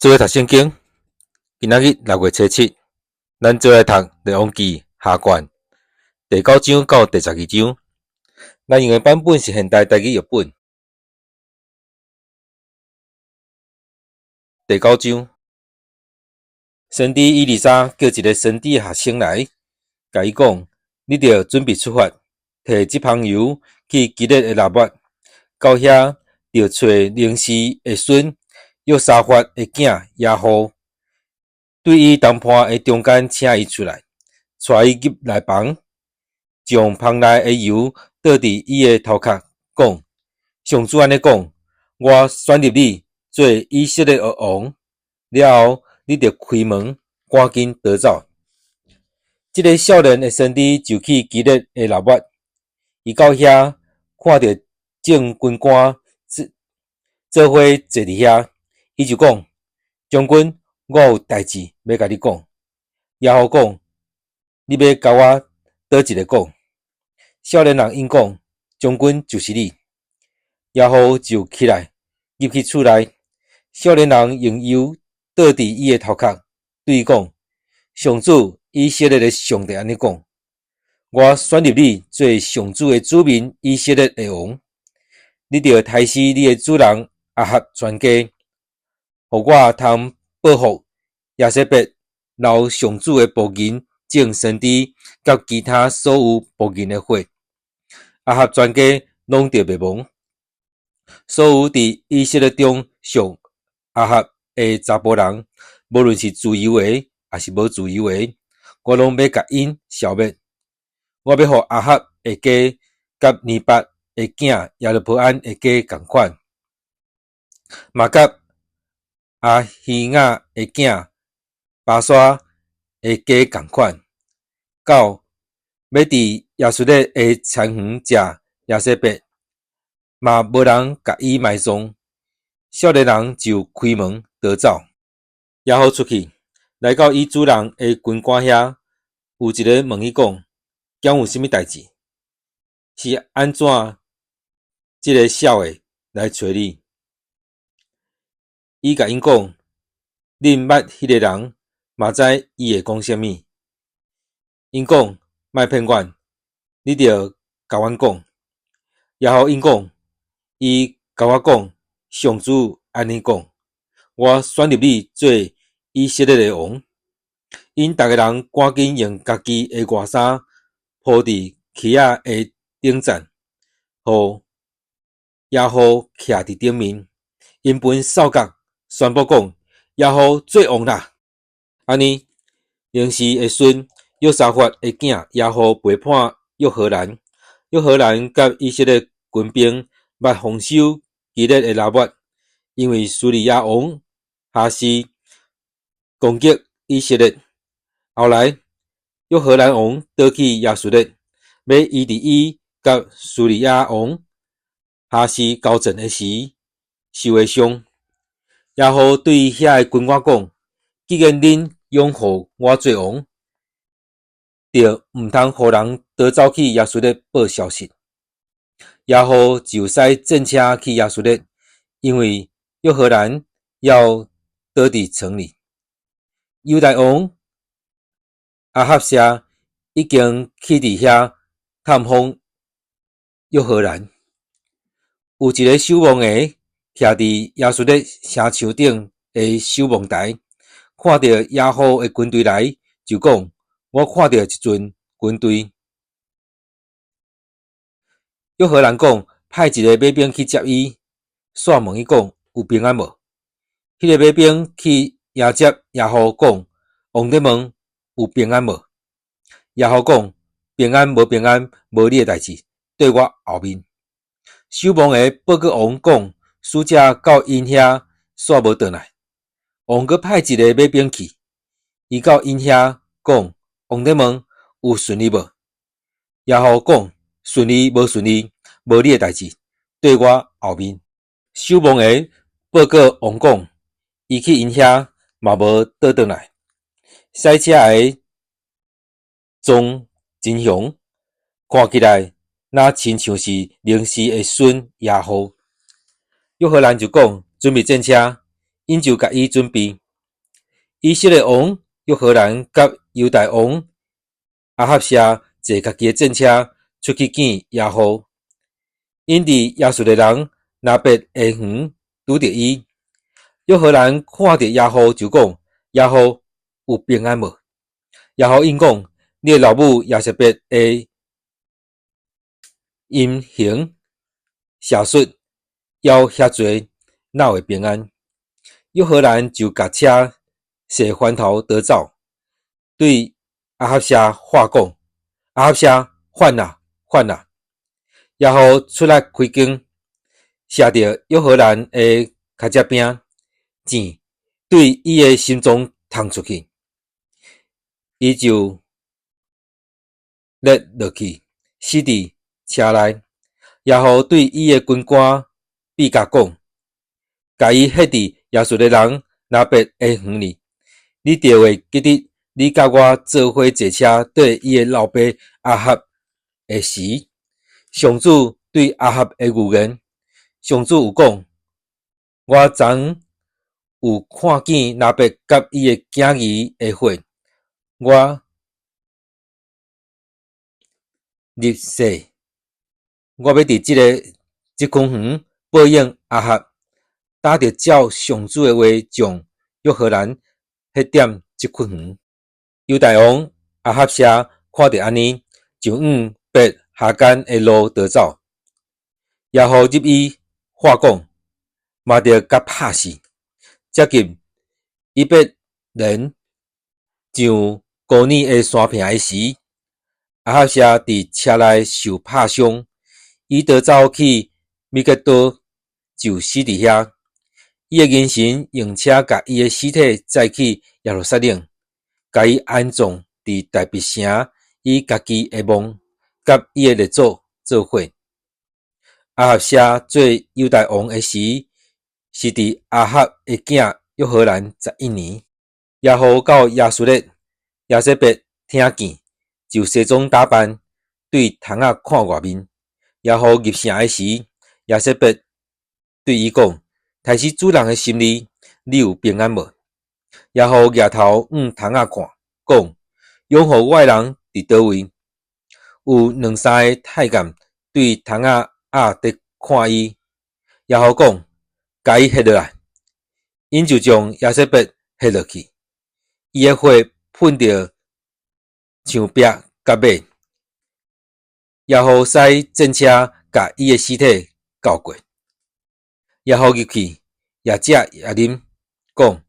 做伙讀聖經，今仔日6月初7，咱做伙來讀《列王紀》下卷第九章到第12章。咱用的版本是現代台語譯本。第九章，先知以利沙叫一个先知學生來，共伊講：你著準備出發，提這香油去基列的拉末，到遐著揣寧示的孫約沙法的囝耶戶，對伊同伴的中間請伊出來，帶伊入內房，將香內的油倒佇伊的頭殼，講：上主按呢講，我選立你做以色列的王，了後你著開門，趕緊逃走。這个少年的先知就去基列的拉末，伊到遐看著眾軍官做做伙坐佇遐，伊就講：將軍，我有代誌欲共你講。耶戶講：你欲共我佗一个講？少年人應講：將軍就是你。耶戶就起來入去厝內，少年人用油倒佇伊的頭殼，對伊講：上主以色列的上帝按呢講：我選立你做上主的子民以色列的王，你著刣死你的主人亞哈全家，予我通報復耶洗別流上主的僕人眾先知佮其他所有僕人的血，亞哈全家攏著滅亡。所有佇以色列中屬亞哈的查埔人，無論是自由的，抑是無自由的，我攏欲共𪜶消滅。我欲予亞哈的家佮尼八的囝耶羅波安的家仝款，嘛佮亞希雅的囝巴沙的家仝款，到欲佇耶斯列的田園食耶洗別，嘛無人共伊埋葬。少年人就開門逃走，耶戶出去，來到伊主人的軍官遐，有一个問伊講：敢有啥物代誌？是按怎這个痟的來揣你？伊共𪜶講：恁捌彼个人，嘛知伊會講啥物。𪜶講：莫騙阮，你著共阮講。耶戶應講：伊共我講，上主按呢講，我選立你做以色列的王。𪜶逐个人趕緊用家己的外衫鋪佇屐仔的頂層，予耶戶徛佇頂面。𪜶分掃角宣布講：耶戶做王啦！按呢，寧示的孫約沙法的囝耶戶背叛約何蘭，約何蘭佮以色列軍兵欲防守基列的拉末，因為敘利亞王哈薛攻擊以色列。後來，約何蘭王倒去耶斯列，欲醫治伊佮敘利亞王哈薛交戰的時受的傷。耶戶對遐个軍官講：既然恁擁護我做王，就毋通予人逃走去耶斯列報消息。耶戶就駛戰車去耶斯列，因為約何蘭猶倒佇城裡。猶大王亞哈謝已經去佇遐探訪約何蘭。有一个守望的徛佇耶斯列城牆頂的守望台，看著耶戶的軍隊來，就講：我看著一陣軍隊。約何蘭講：派一个馬兵去接伊，煞問伊講：有平安無？彼个馬兵去迎接耶戶，講：王咧問有平安無？耶戶講：平安無平安，無你的代誌，綴我後面。守望的報告王講：使者到𪜶遐，煞無轉來。王閣派一个馬兵去，伊到𪜶遐講：王咧問有順利無？耶戶講：順利無順利，無你的代誌，綴我後面。守望的報告王講，伊去𪜶遐嘛無倒轉來。駛車的壯真雄，看起來若親像是寧示的孫耶戶。約何蘭就講：準備戰車， 𪜶就共伊準備。以色列王約何蘭佮猶大王亞哈謝坐家己的戰車出去見耶戶。𪜶佇耶斯列人拿伯的園拄著伊。約何蘭看著耶戶就講：耶戶，有平安無？耶戶應講：你的老母耶洗別的淫行邪術猶遐濟，哪會平安？約何蘭就共車踅翻頭逃走，對亞哈謝喊講：亞哈謝，反啦，反啦！耶戶出來開弓，射著約何蘭的跤脊餅，箭對伊的心臟衝出去，伊就跌落去，死佇車內。耶戶對伊的軍官比加講：共伊彼佇耶斯列人拿伯的園裡，你著會記得你佮我做伙坐車綴伊的老爸亞哈的時，上主對亞哈的預言。上主有講：我昨有看見拿伯佮伊的囝兒的血，我立誓，我欲佇這塊園報應亞哈，打著照上主的話，將約何蘭彼點這塊園。猶大王亞哈謝看著按呢，就向伯哈干的路逃走。耶戶入伊話講，嘛著共拍死。才及伊欲連上歌爾的山坪的時，亞哈謝佇車內受拍傷，伊逃走去米吉多，就死佇遐。伊的人臣用車共伊的屍體載去耶路撒冷，共伊安葬佇大衛城伊家己的墓，佮伊的列祖做伙。亞哈謝做猶大王的時，是佇亞哈的囝約何蘭11年。耶戶到耶斯列，耶洗別聽見，就西裝打扮，對窗仔看外面。耶戶入城的時，耶洗別對伊講：刣死主人的心意，你有平安無？耶戶舉頭向窗仔看，講：擁護我的人佇佗位？有兩三个太監對窗仔仔佇看伊。耶戶講：共伊彼落來。𪜶就將耶洗別彼落去，伊的血噴著牆壁佮馬。耶戶使戰車共伊的屍體轎過。耶戶入去，也食也啉，講：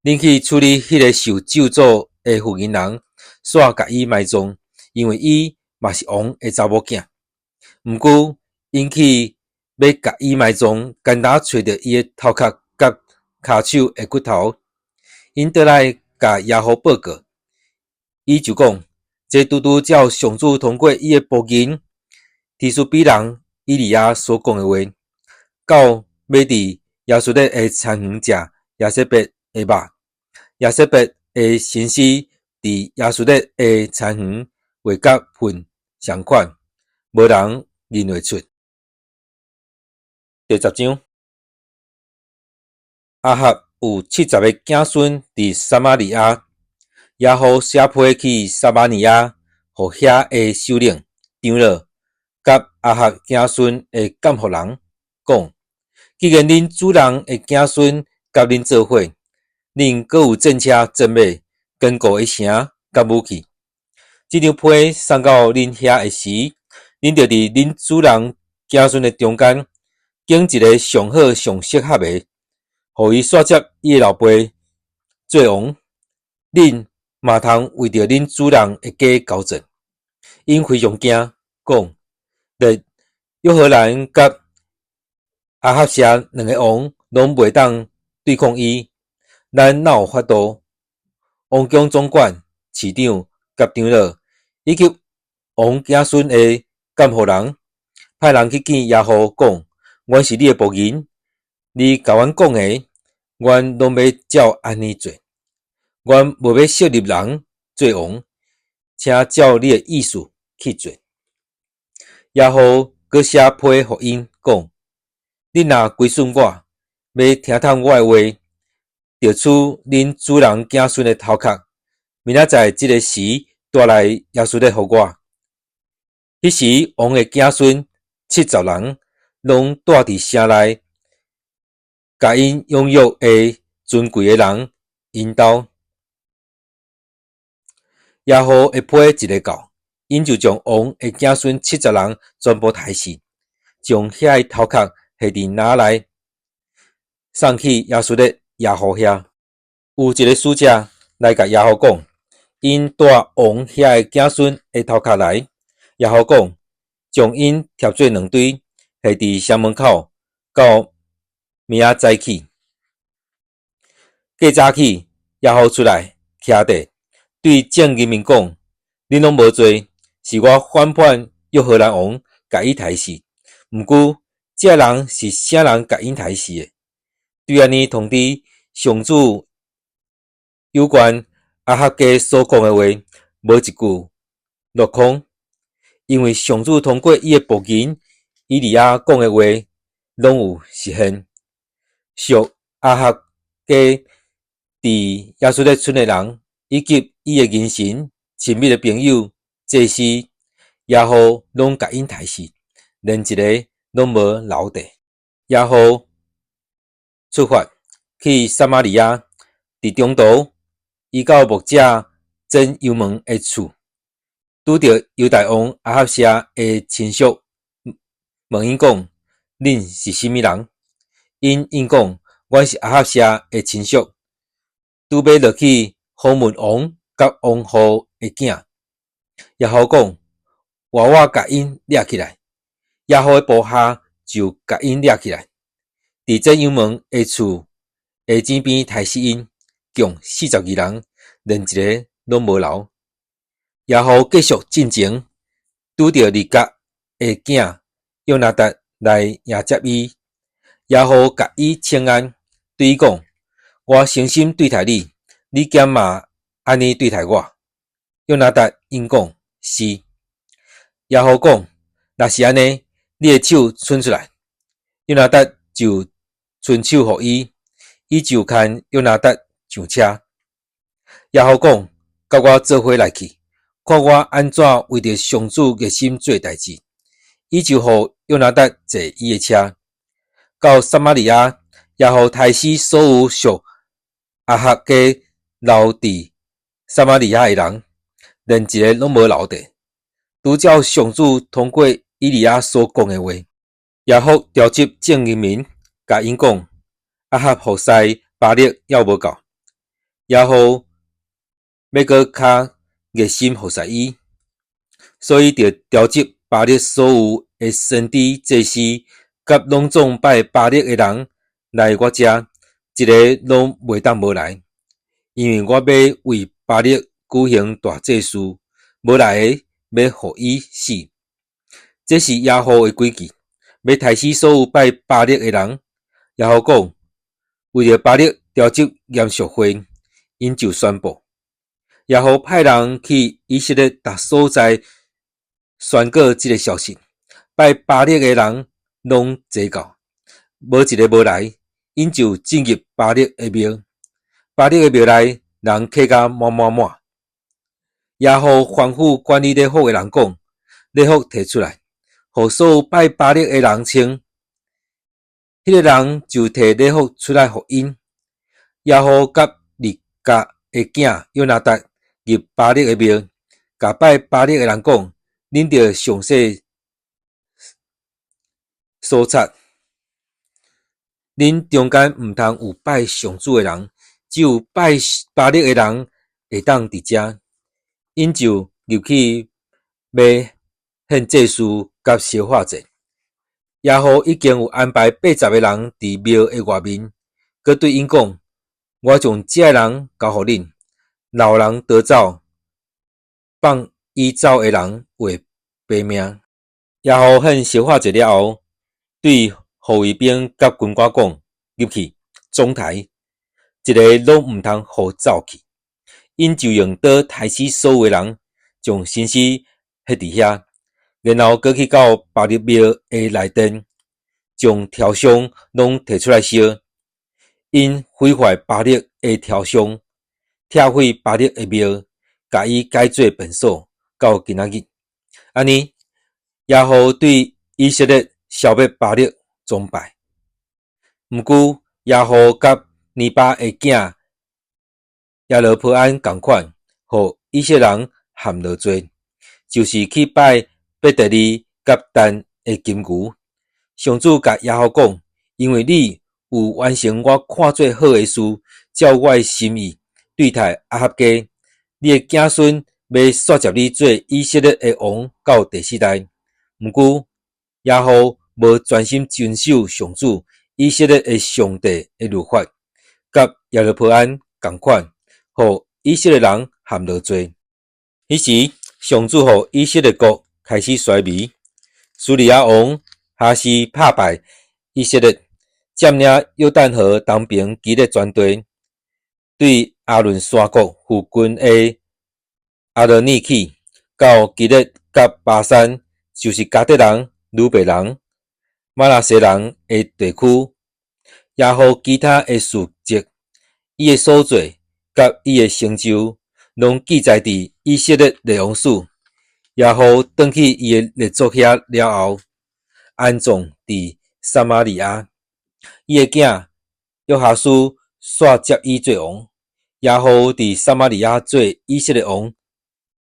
恁去處理彼个受咒詛的婦人，煞共伊埋葬，因為伊嘛是王的查某囝。毋過，𪜶去欲共伊埋葬，干焦揣著伊的頭殼佮跤手的骨頭。𪜶倒來共耶戶報告，伊就講：這拄拄照上主通過伊的僕人提斯比人以利亞所講的話，到欲佇耶斯列的田園食耶洗別的肉。耶洗別的身屍佇耶斯列的田園畫佮糞仝款，無人認會出。第10章，亞哈有70个子孫佇撒瑪利亞。耶戶寫批去撒瑪利亞，予遐的首領、長老佮亞哈子孫的降福人講：既然恁主人的子孫佮恁做伙，恁閣有戰車、戰馬、堅固的城佮武器。這張批送到恁遐的時，恁著佇恁主人子孫的中間，揀一个上好、上適合的，予伊紲接伊的老爸做王。恁嘛通為著恁主人的家交戰。𪜶非常驚，講：連約何蘭佮亞哈謝兩个王攏袂當對抗伊，咱哪有法度？王宮總管、市長佮長老以及王子孫的監護人，派人去見耶戶，講：阮是你的僕人，你共阮講的，阮攏欲照按呢做。阮無欲設立人做王，請照你的意思去做。耶戶閣寫批予𪜶講：恁若歸順我，欲聽從我的話，著取恁主人子孫的頭殼，明仔載這个時帶來耶斯列予我。彼時王的子孫七十人，攏蹛佇城內，共𪜶養育的尊貴的人引導。耶戶的批一个到，𪜶就將王的子孫七十人全部刣死，將遐个頭殼繫佇籃內，送去耶斯列耶戶遐。有一个使者來共耶戶講，𪜶帶王遐个子孫的頭殼來。耶戶講，將𪜶疊做兩堆，繫佇城門口，到明仔早起。過早起，耶戶出來，徛著，對眾人民講：恁攏無罪，是我反叛約何蘭王，共伊刣死。毋過，這人是啥人共𪜶刣死的？對按呢通知上主有關亞哈家所講的話，無一句落空，因為上主通過伊的僕人以利亞講的話，攏有實現。屬亞哈家佇耶斯列村的人，以及伊的親神、親密的朋友、祭司、耶戶攏共𪜶刣死，連一个攏無留低。耶戶出發去撒瑪利亞，佇中途，伊到牧者剪羊毛的厝，拄著猶大王亞哈謝的親屬，問𪜶講：恁是啥物人？𪜶應講：阮是亞哈謝的親屬，拄欲落去訪問王佮王后的囝。耶戶講：換我共𪜶掠起來。耶戶的部下就共𪜶掠起來，佇剪羊毛的厝的井邊刣死𪜶，共42人，連一个攏無留。耶戶繼續進前，拄著利甲的囝約拿達來迎接伊。耶戶共伊請安，對伊講：我誠心對待你，你敢嘛按呢對待我？約拿達應講：是。耶戶講：若是按呢，你的手伸出來。約拿達就伸手予伊，伊就牽約拿達上車。耶戶講：佮我做伙來去，看我按怎為著上主熱心做代誌。伊就予約拿達坐伊的車，到撒瑪利亞，耶戶刣死所有屬亞哈家留佇撒瑪利亞的人，連一个攏無留低。拄照上主通過以利亞所講的話，耶戶召集眾人民，共𪜶講：亞哈服侍巴力猶無夠，耶戶欲閣較熱心服侍伊，所以著召集巴力所有的先知、祭司，佮攏總拜巴力的人來我遮，一个攏袂當無來，因為我欲為巴力舉行大祭祀，無來的欲予伊死。這是耶戶的詭計，欲刣死所有拜巴力的人。耶戶講，為著巴力召集嚴肅會，𪜶就宣布。耶戶派人去以色列逐所在宣告這个消息，拜巴力的人攏齊到，無一个無來，𪜶就進入巴力的廟。巴力的廟內人客甲滿滿滿。耶戶吩咐管理禮服的人講：禮服提出來，予所有拜巴力的人穿。彼个人就提禮服出來予𪜶。耶戶佮利甲的囝約拿達入巴力的廟，共拜巴力的人講：恁著詳細搜查，恁中間毋通有拜上主的人，只有拜巴力的人會當佇遮。𪜶就入去欲獻祭祀佮燒化祭。耶戶已經有安排80个人佇廟的外面，閣對𪜶講：我將這个人交予恁，老人逃走，放伊走的人會白命。耶戶獻燒化祭了後，對護衛兵佮軍官講：入去，總刣，一个攏毋通予走去。𪜶就用刀刣死所有的人，將身屍彼佇遐，然後閣去到巴力廟的內殿，將雕像攏提出來燒。𪜶毀壞巴力的雕像，拆毀巴力的廟，共伊改做糞所，到今仔日。按呢，耶戶對以色列消滅巴力崇拜。毋過，耶戶佮尼巴的囝耶羅波安仝款，予以色列人陷落罪，就是去拜伯特利佮但的金牛。上主共耶戶講：因為你有完成我看做好的事，照我的心意對待亞哈家，你的子孫欲續接你做以色列的王到第四代。毋過，耶戶無專心遵守上主以色列的上帝的律法，佮耶羅波安仝款，予以色列人陷落罪。彼時，上主予以色列國開始衰微，敘利亞王哈斯拍敗以色列，佔領約旦河東爿基列全地，對亞倫山谷附近的亞羅爾起，到基列佮巴珊，就是迦得人、呂便人、瑪拿西人的地區。耶戶其他的事蹟，伊的所做佮伊的成就，攏記載佇以色列列王史。耶戶轉去伊的列祖遐了後，安葬佇撒瑪利亞。伊的囝約哈斯煞接伊做王。耶戶佇撒瑪利亞做以色列王，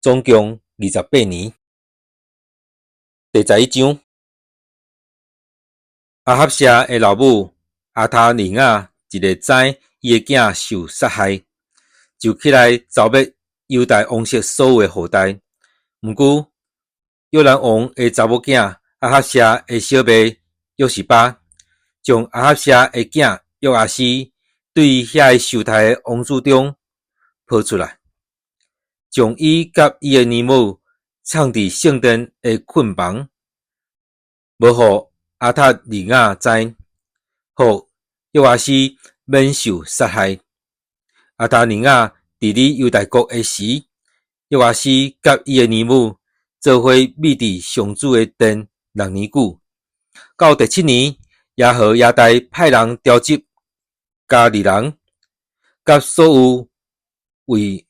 總共28年。第11章，亞哈謝的老母亞他利雅一下知伊的囝受殺害，就起來剿滅猶大王室所有的後代。毋過，約蘭王的查某囝亞哈謝的小妹約示巴，將亞哈謝的囝約阿斯對遐个受刣的王子中抱出來，將伊佮伊的乳母藏佇聖殿的睏房，無予亞他利雅知，予約阿斯免受殺害。亞他利雅治理猶大國的時，約阿斯佮伊的乳母做伙覕佇上主的殿6年久。到第七年，耶何耶大派人召集迦利人，佮所有衛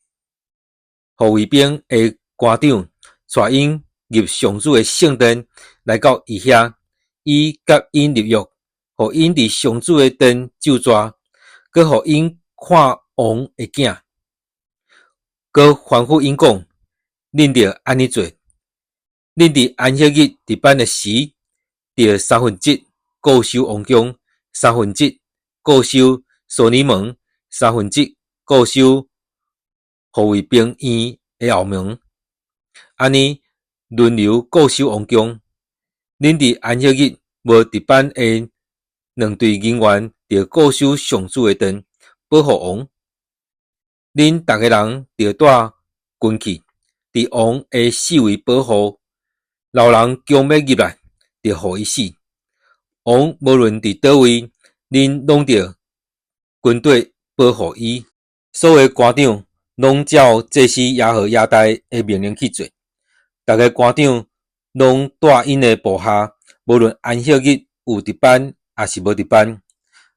護衛兵的官長，帶𪜶入上主的聖殿，來到伊遐，伊佮𪜶立約，予𪜶佇上主的殿就坐，閣予𪜶看王的囝，閣吩咐𪜶講：恁著按呢做，恁佇安息日值班的時，著三分之一固守王宮，三分之一固守淑女門，三分之一固守護衛兵院的後門，按呢輪流固守王宮。恁佇安息日無值班的兩隊人員，著固守上主的殿，保護王。恁逐个人著帶軍器，佇王的四圍保護。老人強欲入來，著予伊死。王無論佇佗位，恁攏著軍隊保護伊。所有官長攏照祭司耶何耶大的命令去做。逐个官長攏帶𪜶的部下，無論安息日有值班抑是無值班，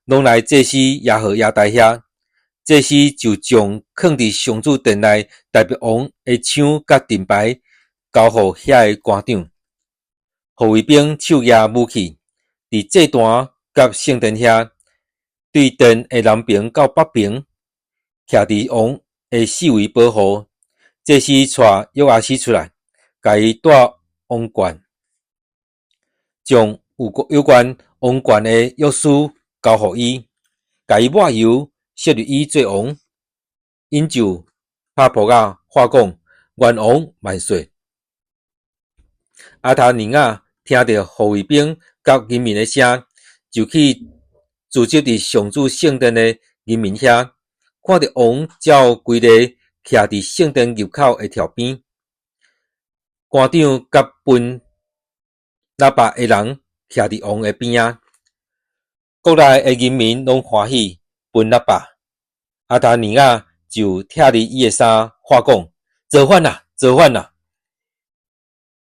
攏來祭司耶何耶大遐。祭司就將囥佇上主殿內代表王的槍佮盾牌交予遐个官長。護衛兵手舉武器，佇祭壇佮聖殿遐，對殿的南爿到北爿，徛佇王的四圍保護。祭司帶約阿斯出來，共伊帶王冠，將有關王冠的鑰匙交予伊，共伊抹油，設立伊做王。𪜶就拍噗仔喊講：願王萬歲！亞他利雅聽著護衛兵佮人民的聲，就去聚集佇上主聖殿的人民遐，看著王照規例徛佇聖殿入口的柱邊，官長佮分喇叭的人徛佇王的邊仔，國內的人民攏歡喜分喇叭。亞他利雅就拆離伊的衫，喊講：造反啦！造反啦！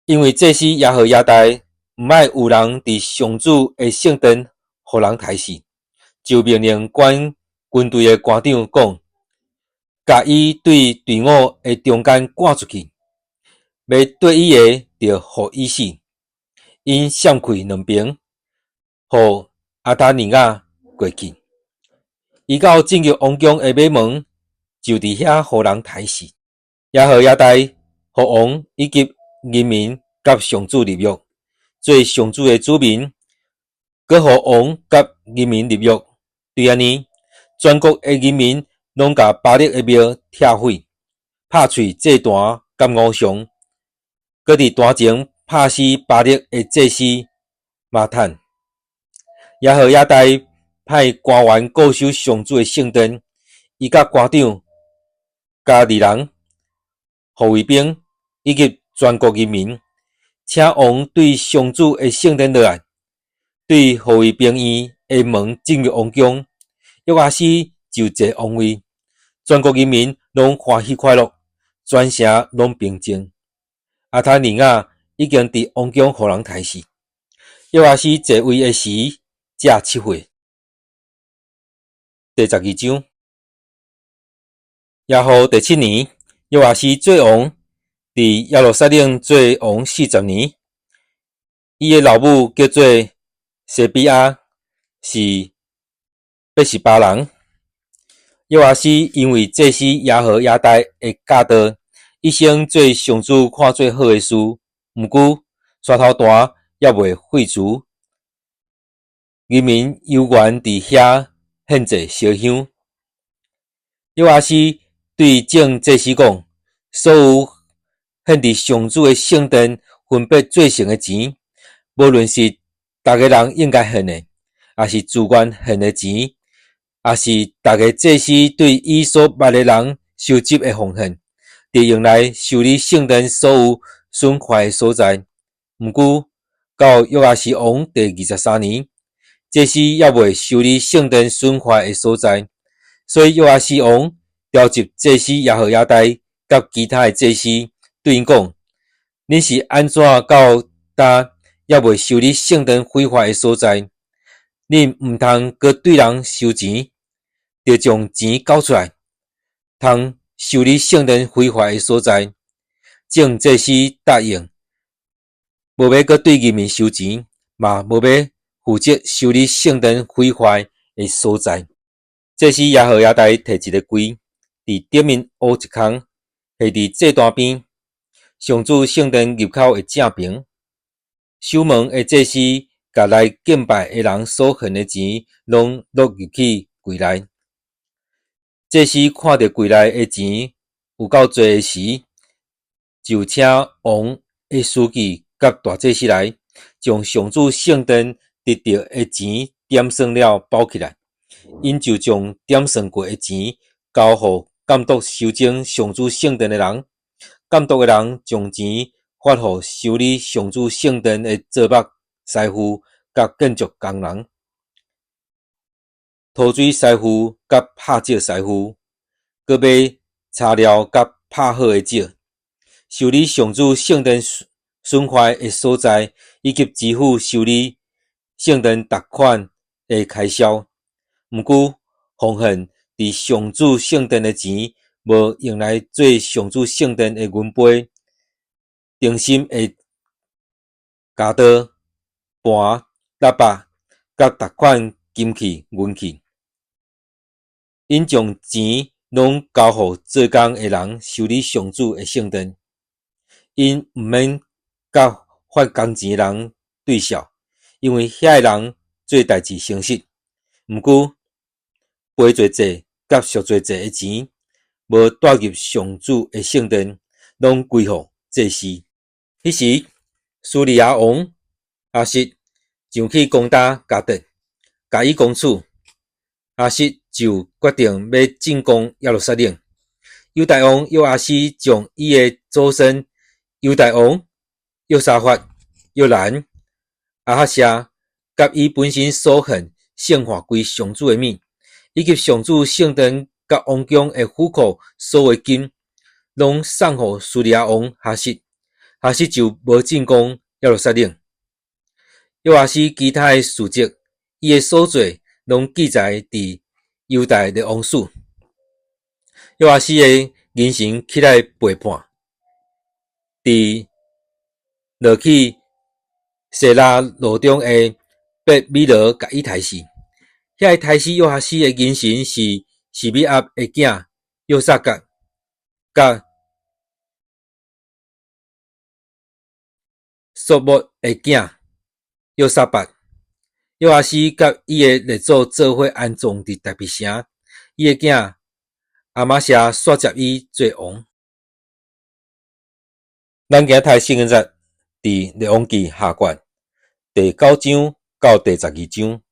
因為祭司耶何耶大毋愛有人佇上主的聖殿予人刣死，就命令管軍隊的官長講：共伊對隊伍的中間趕出去，欲綴伊的，就予伊死。𪜶閃開兩爿，予亞他利雅過去。伊到進入王宮的尾門，就佇遐予人刣死。耶何耶大予王以及人民佮上主立約，做上主的子民，閣予王佮人民立約。對按呢，全國的人民攏共巴力的廟拆毀，拍碎祭壇佮偶像，閣佇壇前拍死巴力的祭司瑪坦。耶何耶大派官員固守上主的聖殿，伊佮官長、加利人、護衛兵以及全國人民，請王對上主的聖殿落來，對護衛兵院的門進入王宮。約阿斯就坐王位，全國人民攏歡喜快樂，全城攏平靜。亞他利雅已經佇王宮予人刣死。約阿斯坐位的時，才7歲。第12章，耶戶第七年，約阿斯做王，佇耶路撒冷做王40年。伊的老母叫做西比亞，是別是巴人。約阿斯因為祭司耶何耶大的教導，一生做上主看做好的事。毋過山頭壇猶未廢除，人民猶原佇遐獻祭燒香。約阿斯對眾祭司講：所有獻佇上主的聖殿分別做聖的錢，無論是逐个人應該獻的，抑是自願獻的錢，抑是逐个祭司對伊所捌的人收集的奉獻，著用來修理聖殿所有損壞的所在。毋過到約阿斯王第23年，祭司猶未修理聖殿損壞的所在，所以約阿斯王召集祭司耶何耶大佮其他的祭司，對𪜶講：恁是按怎到今猶未修理聖殿毀壞的所在？恁毋通閣對人收錢，著將錢繳出來，通修理聖殿毀壞的所在。眾祭司答應，無欲閣對人民收錢，嘛無欲負責修理聖殿毀壞的所在。祭司耶何耶大提一个櫃，佇頂面挖一空，下佇祭壇邊，上主聖殿入口的正爿。守門的祭司共來敬拜的人所獻的錢，攏落入去櫃內。祭司看著櫃內的錢有夠濟的時，就請王的書記佮大祭司來，將上主聖殿得著的錢點算了包起來。𪜶就將點算過的錢交予監督修整上主聖殿的人，監督的人將錢發予修理上主聖殿的做木師傅佮建築工人、塗水師傅佮拍石師傅，閣買柴料佮拍好的石，修理上主聖殿損壞的所在，以及支付修理聖殿逐款的開銷。毋過，奉獻佇上主聖殿的錢，無用來做上主聖殿的銀杯、燈芯的鉸刀、盤、喇叭，佮逐款金器、銀器。𪜶將錢攏交予做工的人修理上主的聖殿。𪜶毋免佮發工錢的人對數，因為遐个人做代誌誠實。毋過，賠罪祭佮贖罪祭的錢，無帶入上主的聖殿，攏歸予祭司。彼時，敘利亞王哈實上去攻打迦特，共伊攻取。哈實就決定欲進攻耶路撒冷。猶大王約阿斯將伊的祖孫猶大王約沙法、約蘭、亞哈謝，佮伊本身所獻聖化歸上主的物，以及上主聖殿佮王宮的府庫所有的金，攏送予敘利亞王哈實。哈實就無進攻耶路撒冷。約阿斯其他的事蹟，伊的所做，攏記載佇猶大列王史。約阿施的人臣起來背叛，佇落去洗拉路中的伯米羅共伊刣死。遐个刣死約阿施的人臣是示美押的囝約薩甲，佮朔抹的囝約薩拔。約阿施佮伊的列祖做伙安葬佇大衛城，伊的囝亞瑪謝煞接伊做王。咱今仔讀聖經節佇列王紀下卷第九章到第12章。